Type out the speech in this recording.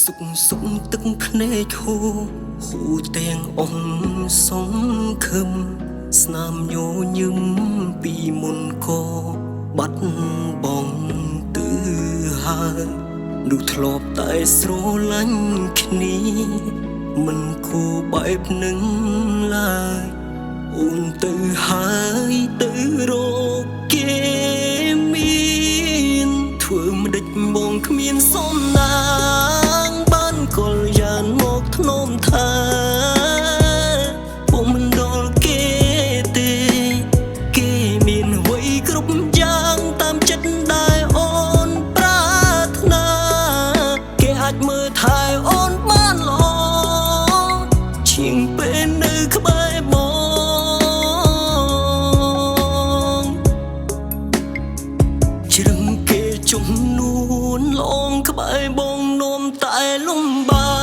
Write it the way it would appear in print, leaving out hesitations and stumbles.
សុកសុកទឹកភ្នែកហូរហូរទាំងអងសងខឹមស្នាមញញឹមពីមុនក៏បាត់បងទៅហើយនោះធ្លាប់តែស្រឡាញ់គ្នាមិនគួរបែបនឹងឡើយអូនទៅហើយទៅរកគេមានធ្វើមិនដេចបងគ្មានសំណាងបានកលយានមកធ្នមថាពុំមិនដល់គេទេគេមានអ្វីគ្រប់យ៉ាងតាមចិត្តដែលអូនប្រាថ្នាគេអាចមើលថែអូនបានល្អជាងពេលនៅក្បែរបង ជ្រឹងគេជំនួនលងក្បែរបងនោមតែលំបា